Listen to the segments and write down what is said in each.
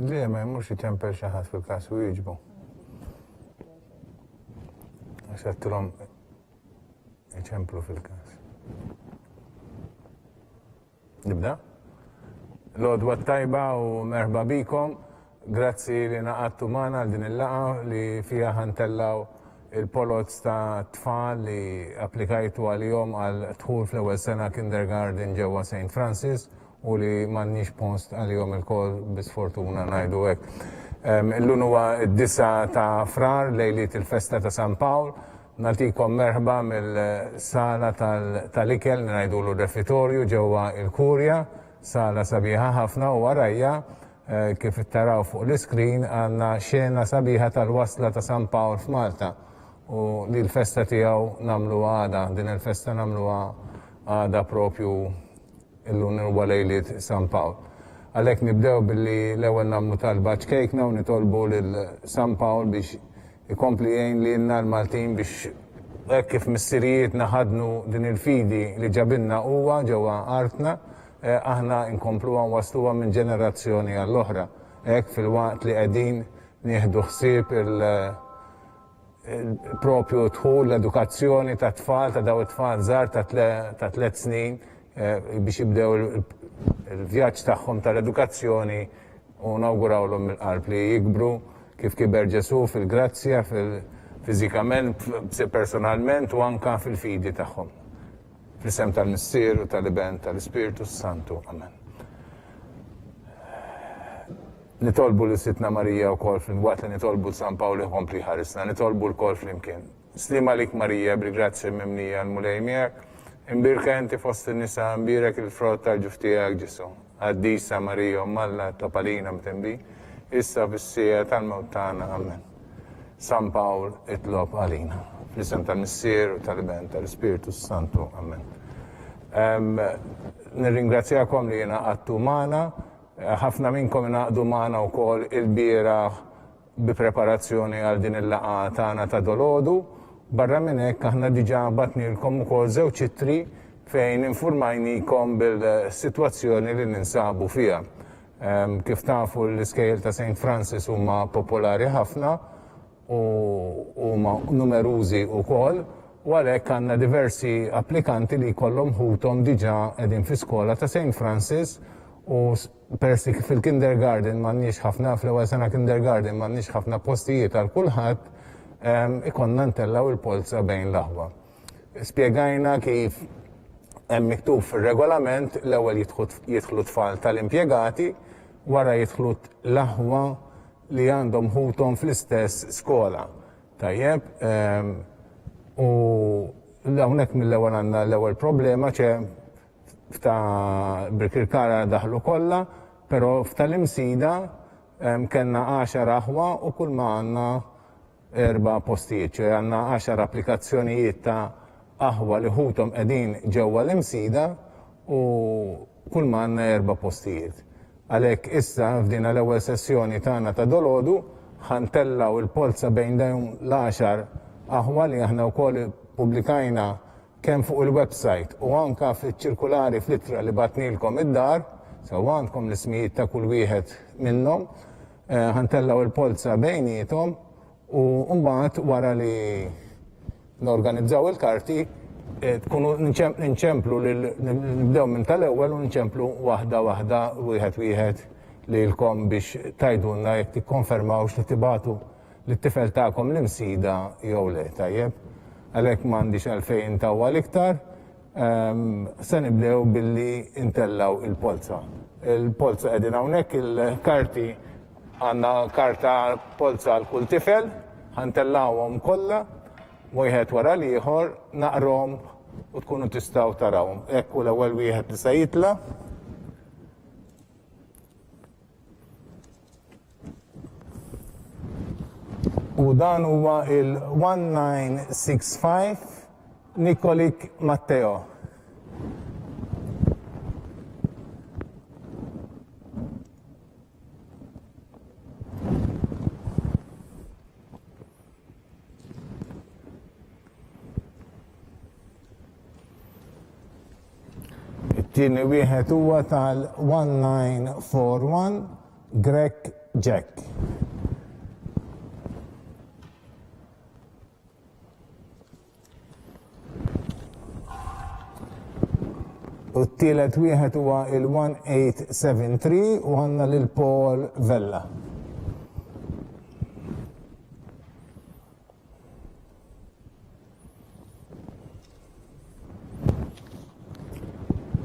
Le, ma jmurx iċempel xi ħadd fil-każ u jiġbu. Għax għedtilhom iċemplu fil-każ. Nibda? L-għodwa tajba u merħba bikom. Grazzi li naqattu magħna għal din il-laqgħa li fiha ħantellaw il-poloz ta' tfal li applikajtu għalihom għal dħul fl-ewwel sena kindergarten ġewwa St. Francis u li m'għandniex post għalihom ilkoll bi sfortuna ngħidu hekk. Illum huwa d-disa ta' Frar lejliet il-festa ta' San Pawl. Nagħtikom merħba mill-sala tal-ikel li ngħidulu refitorju ġewwa il-Kurja, sala sabiħa ħafna u warajja eh, kif taraw fuq l-iskrin għandna xena sabiħa tal-wasla ta' San Pawl f'Malta u li l-festa tiegħu nagħmlu għada, din il-festa nagħmluha għada propju Illum huwa lejliet San Pawl. Għalhekk nibdew billi l-ewwel nagħmlu talba ċkejkna u nitolbu lil San Pawl biex ikompli jgħin lilna l-Maltin biex hekk kif missirijietna ħadnu din il-fidi li ġabilna huwa ġewwa artna, eh, aħna nkompluha nwassluha minn ġenerazzjoni għall-oħra. Hekk filwaqt li qegħdin nieħdu ħsieb il- propju dħul l-edukazzjoni ta' tfal, ta' daw it-tfal żgħar ta' tlet snin eh, biex jibdew il-vjaġġ tagħhom tal-edukazzjoni u nawgurawlhom mill-qalb li jikbru kif kiber Ġesu fil-grazzja, fil-fiżikament, personalment u anka fil-fidi tagħhom. Fl-isem tal-Missier u tal-Iben tal-Ispirtu Santu. Amen. Nitolbu lil Sidtna Marija wkoll filwaqt li nitolbu 'l San Pawl ikompli jħarisna. Nitolbu lkoll flimkien. Sliem għalik Marija, bil-grazzja mimlija l-Mulej miegħek. Imbierka inti fost in-nisa, imbierek il-frott tal-ġuf tiegħek Ġesù. Qaddisa Marija Omm Alla, itlob għalina mtinbin, issa u fis-siegħa tal-mewt tagħna. Amen. San Pawl itlob għalina. Fl-isem tal-Missier u tal-Iben tal-Ispirtu Santu. Amen. Nirringrazzjakom li ingħaqadtu magħna. Ħafna minnkom ingħaqdu magħna wkoll ilbieraħ bi preparazzjoni għal din il-laqgħa tagħna ta' dolodu. Barra minn hekk aħna diġà batnilkom ukoll żewġ ittri fejn infurmajnikom bil-sitwazzjoni li ninsabu fiha. Kif tafu l-iskejjel ta' St. Francis huma popolari ħafna u huma numerużi wkoll u għalhekk għandna diversi applikanti li jkollhom ħuthom diġà qegħdin fi skola ta' St. Francis u peress li fil-kindergarten m'għandniex ħafna fl-ewwel sena kindergarten m'għandniex ħafna postijiet għal kulħadd ikollna ntellgħu il-polza bejn l-aħwa. Spjegajna kif hemm miktub fir-regolament l-ewwel jidħlu tfal tal-impjegati, wara jidħlu l-aħwa li għandhom ħuthom fl-istess skola. Tajjeb, ehm, u hawnhekk mill-ewwel għandna l-ewwel problema ċe f'ta' Birkirkara daħlu kollha, però f'tal-Imsida ehm, kellna 10 aħwa u kull ma għandna erba' postijiet, ċe għandna 10 applikazzjonijiet ta' aħwa li ħuthom qegħdin ġewwa l-Imsida u kull ma għandna erba' postijiet. Għalhekk issa f'din l-ewwel sessjoni tagħna ta' dolodu ħa ntellgħu l-polza bejn dawn l-għaxar aħwa li aħna wkoll ippubblikajna kemm fuq il-website u anka fiċ-ċirkulari fl-ittra li bagħtnielkom id-dar, sewwa għandkom l-ismijiet ta' kull wieħed minnhom, ħa ntellgħu l-polza bejniethom U mbagħad wara li norganizzaw il-karti, eh, tkunu nċemplu lil nibdew minn tal-ewwel u nċemplu waħda waħda wieħed wieħed lilkom biex tajdulna jekk tikkonfermawx li tibatu lit-tifel tagħkom l-imsida jew le, tajjeb? Għalhekk m'għandix għalfejn intawwal iktar. Ehm, se nibdew billi intellaw il-polza. Il-polza qegħdin hawnhekk il-karti għandna karta polza għal kull tifel, ħantellawhom kollha, wieħed wara l-ieħor, naqrom u tkunu tistgħu tarawhom. Hekk hu l-ewwel wieħed li se jitla'. U dan huwa il-1965 Nikolik Matteo. It-tieni wieħed huwa tal-1941 Grech. Jack. U t-tielet wieħed huwa il-1873 u għandna lil Paul Vella.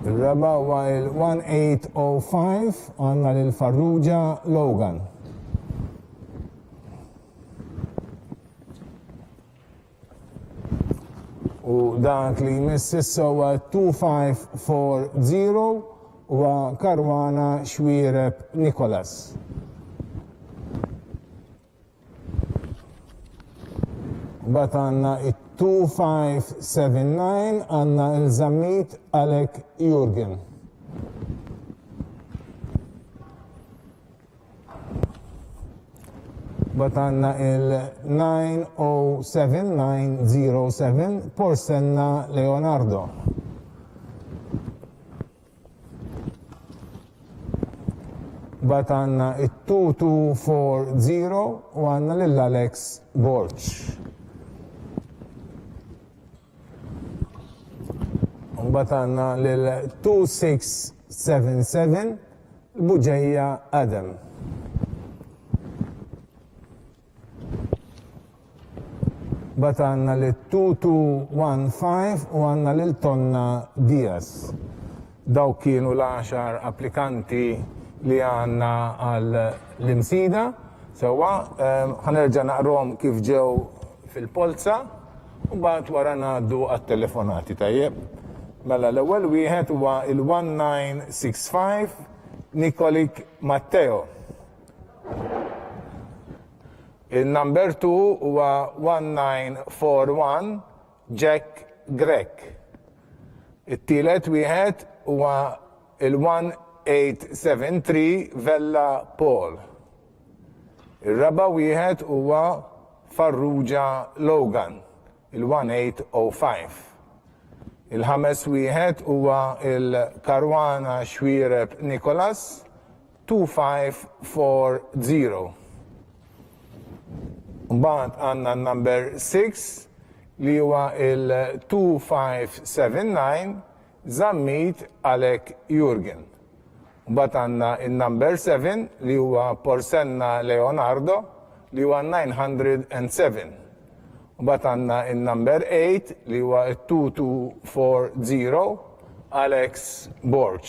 Ir-raba' huwa il-1805 għandna lil Farrugia Logan. U dak li jmiss issa huwa 2540 huwa Caruana Xuereb Nicholas. Mbagħad għandna it-2579 għandna il-Zammit Alec Jurgen. Mbagħad għandna il-907907 Porsenna Leonardo. Mbagħad għandna it-2240 u għandna lil Alex Borg. Mbagħad għandna lil 2677 Buġeja Adam. Mbagħad għandna lil 2215 u għandna lil Tonna Diaz. Dawk kienu l-għaxar applikanti li għandna għal l-Imsida. Sewwa, ħa nerġa' naqrahom kif ġew fil-polza u mbagħad wara ngħaddu għat-telefonati, tajjeb? Mela l-ewwel wieħed huwa il-1965 Nikolik Matteo. Il-number 2 huwa 1941 Jack Grech. It-tielet wieħed huwa il-1873 Vella Paul. Ir-raba' wieħed huwa Farrugia Logan, il-1805. Il-ħames wieħed huwa il-Caruana Xuereb Nicholas, 2540. Mbagħad għandna n-number 6 li huwa il-2579 Zammit Alec Jurgen. Mbagħad għandna n-number 7 li huwa Porsenna Leonardo li huwa 907. Mbagħad għandna n-number 8 li huwa 2240 Alex Borg.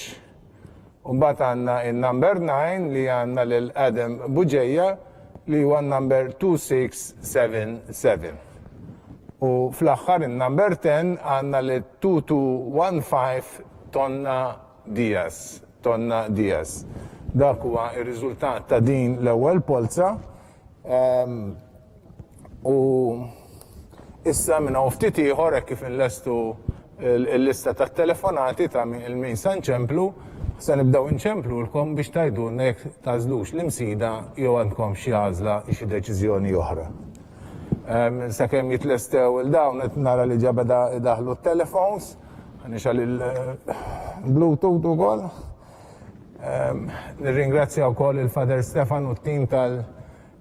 U mbagħad għandna in-number 9 li għandna lil Adam Bugeja li huwa n-number 2677. U fl-aħħar in-number 10 għandna lil 2215 Tonna Diaz. Tonna Diaz. Dak huwa r-riżultat ta' din l-ewwel polza. U issa minn hawn ftit ieħor hekk kif inlestu l-lista tat-telefonati ta' min sa nċemplu, se nibdew inċemplulkom biex tgħidulna jekk tagħżlux l-Imsida jew għandkom xi għażla xi deċiżjoni oħra. Sakemm jitlestew il-dawn qed nara li ġa beda idaħlu t-telefons, nixgħal il-Bluetooth ukoll. Nirringrazzja wkoll il-Father Stefan u t-tim tal-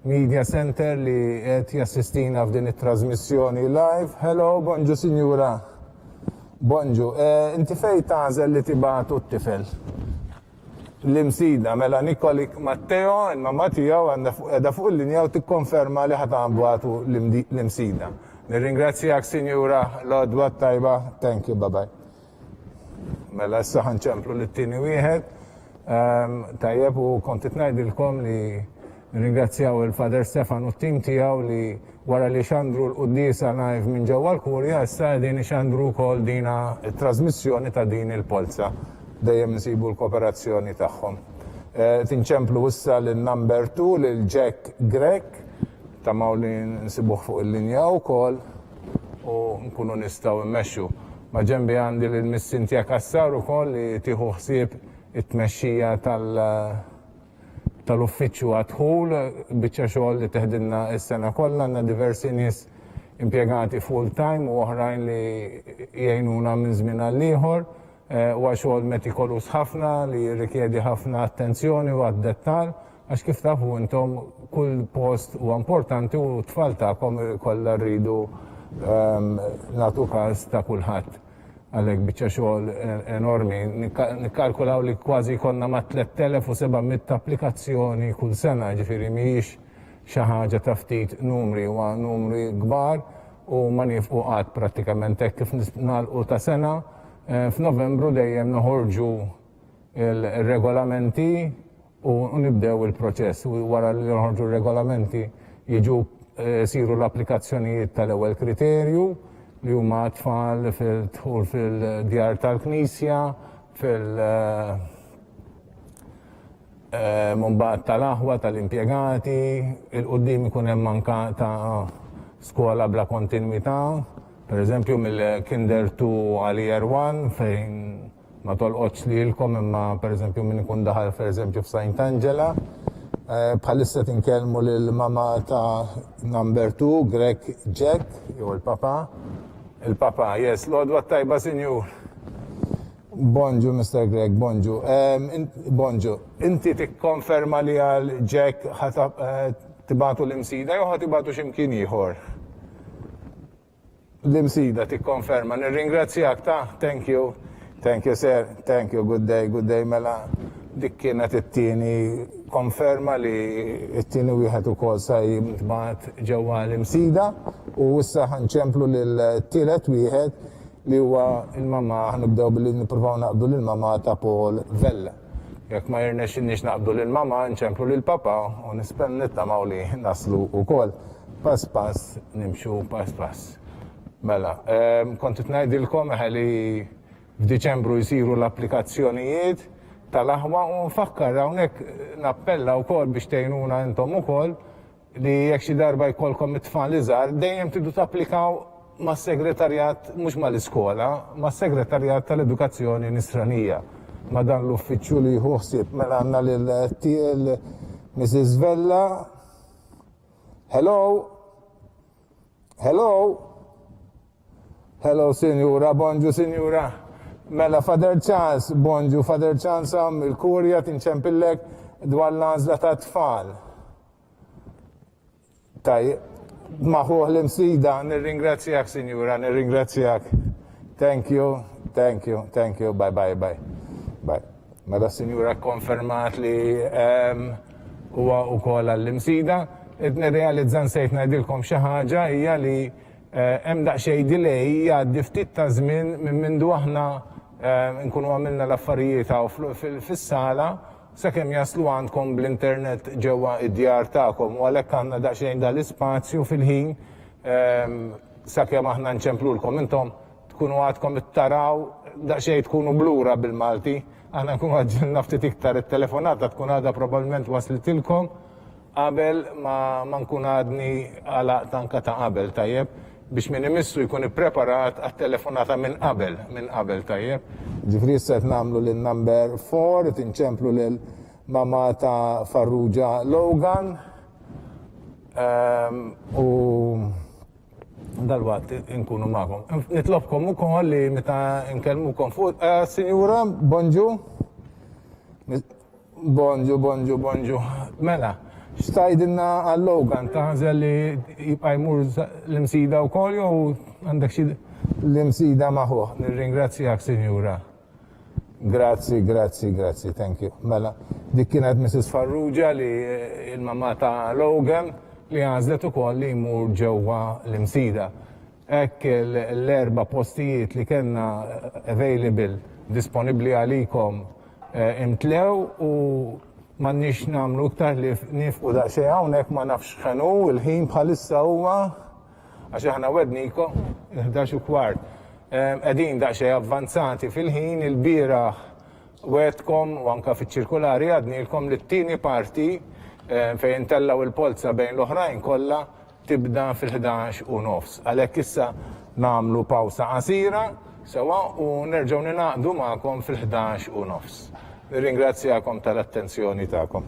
Media Center li qed jassistina f'din it-trasmissjoni live. Hello, bonġu sinjura. Bonġu, eh, inti fej tagħżel li tibatu t-tifel? L-Imsida, mela Nikolik Matteo, il-mamma tiegħu għandha qiegħda fuq il-linja u tikkonferma li ħa tagħbatu l-Imsida. Nirringrazzjak sinjura, l-għodwa tajba, thank you, bye bye. Mela issa ħa nċemplu lit-tieni wieħed. Ehm, tajjeb u kont qed ngħidilkom li nirringrazzjaw il-Father Stefan u t-tim tiegħu li wara li xandru l-quddiesa live minn ġewwa l-Kurja issa qegħdin ixandru wkoll dina t-trasmissjoni ta' din il-polza. Dejjem nsibu l-kooperazzjoni tagħhom. Eh, tinċemplu issa lil number 2 lil Jack Grech tamaw li nsibuh fuq il-linja wkoll. u nkunu nistgħu mmexxu. Ma' ġenbi għandi lil Miss Cynthia Cassar ukoll li tieħu ħsieb it-tmexxija tal tal-uffiċċju għad-dħul, biċċa xogħol li teħdilna s-sena kollha, għandna diversi nies impjegati full time u oħrajn li jgħinuna minn żmien għal ieħor. Eh, huwa xogħol metikoluż ħafna li jirrikjedi ħafna attenzjoni u għad-dettall. għax kif tafu intom kull post huwa importanti u t-tfal tagħkom kollha rridu ehm, nagħtu każ ta' kulħadd. Għalhekk biċċa xogħol enormi. Nikkalkulaw li kważi konna ma' 3700 applikazzjoni kull sena, ġifieri mhijiex xi ħaġa ta' ftit numri, huwa numri kbar u ma nifqu qatt prattikament hekk kif nagħlqu ta' sena. Eh, f'Novembru dejjem noħorġu il-regolamenti u nibdew il-proċess. U wara li noħorġu r-regolamenti jiġu eh, siru l-applikazzjonijiet tal-ewwel kriterju li huma tfal fil-dħul fil-djar tal-Knisja, fil- eh, Mbagħad tal-aħwa, tal-impjegati, il-qudiem ikun hemm anka ta' skola bla kontinwità, per eżempju mill-Kinder 2 għal Year 1 fejn ma tolqotx lilkom imma per eżempju min ikun daħal per eżempju f'Saint Angela. Eh, bħalissa tinkellmu lil mama ta' number 2, Greg Jack, jew il-papa. Il-papa, yes, l-għodwa tajba sinjur. Bonġu, Mr. Greg, bonġu. Bonġu. Inti tikkonferma li għal Jack eh, tibatu l-imsida jew ħa tibatu x'imkien ieħor? L-imsida tikkonferma. Nirringrazzjak ta' thank you. Thank you, sir. Thank you. Good day, good day. Mela dik kienet it-tieni konferma li it-tieni wieħed ukoll sa jintbagħat ġewwa l-imsida u issa ħanċemplu lil tielet wieħed li huwa l-mamà, ħa nibdew billi nippruvaw naqbdu lill-mamà ta' Paul Vella. Jekk ma jirnexxilniex naqbdu lill-mamà, nċemplu lill-papà u nispen nittamaw li naslu wkoll. Pass pass, nimxu pass pass. Mela, ehm, kont qed ngħidilkom eħe li f'Diċembru jsiru l-applikazzjonijiet tal-aħwa u nfakkar hawnhekk nappella wkoll biex tgħinuna intom ukoll li jekk xi darba jkollkom it-tfal iżgħar, dejjem tridu tapplikaw mas-segretarjat, mhux mal-iskola, mas-segretarjat tal-edukazzjoni nisranija, ma' dan l-uffiċċju li jieħu ħsieb. Mela għandna lil TL Mrs. Vella. Hello? Hello? Hello, sinjura, bonġu, sinjura. Mela, Father Charles, bonġu, Father Charles, il-kurja tinċempillek dwar l-għażla ta' tfal. Tajjeb. Ma' ħuh l-imsida, nirringrazzjak, sinjura, nirringrazzjak. Thank you, thank you, thank you, bye, bye, bye. Bye. Mela sinjura konfermat li ehm, huwa wkoll għall-imsida. Qed nirrealizza nsejt ngħidilkom xi ħaġa hija li eh, hemm daqsxejn delay jgħaddi ftit ta' żmien minn mindu aħna eh, nkunu għamilna l-affarijiet fis-sala sakemm jaslu għandkom bl-internet ġewwa id-djar tagħkom u għalhekk għandna daqsxejn dal-ispazju fil-ħin ehm, sakemm aħna nċemplulkom intom tkunu għadkom ittaraw daqsxejn tkunu blura bil-Malti, aħna nkunu għaġġilna ftit iktar it-telefonata tkun għadha probabbilment waslitilkom qabel ma, ma nkun għadni għalaqt anka ta' qabel tajjeb biex min imissu jkun ippreparat għat-telefonata minn qabel, minn qabel tajjeb. Ġifri issa qed nagħmlu lil number 4, qed inċemplu lil mama ta' Farrugia Logan. Ehm, u dalwaqt inkunu magħkom. Nitlobkom ukoll li meta nkellmukom fuq, eh, Sinjura, bonġu. Bonġu, bonġu, bonġu. Mela, x'tgħidilna għal Logan taħżel li jibqa' jmur l-imsida wkoll jew għandek xi l-imsida ma' ħuh. Nirringrazzjak, Sinjura. Grazzi, grazzi, grazzi, thank you. Mela, dik kienet Mrs. Farrugia li il-mamma ta' Logan li għażlet ukoll li jmur ġewwa l-imsida. Hekk l-erba' postijiet li kellna available, disponibbli għalikom eh, imtlew u m'għandniex nagħmlu iktar li nifqu daqsxejn hawnhekk ma nafx x'ħenu il-ħin bħalissa huwa għax aħna wednikom 11 u kwart. Eh, qegħdin daqsxejn avvanzati fil-ħin il-bieraħ wegħdtkom u anka fiċ-ċirkulari għadnilkom li t-tieni parti eh, fejn intellaw il-polza bejn l-oħrajn kollha tibda fil-11 u nofs. Għalhekk issa nagħmlu pawsa qasira sewwa u nerġgħu ningħaqdu magħkom fil-11 u nofs. Nirringrazzjakom tal-attenzjoni tagħkom.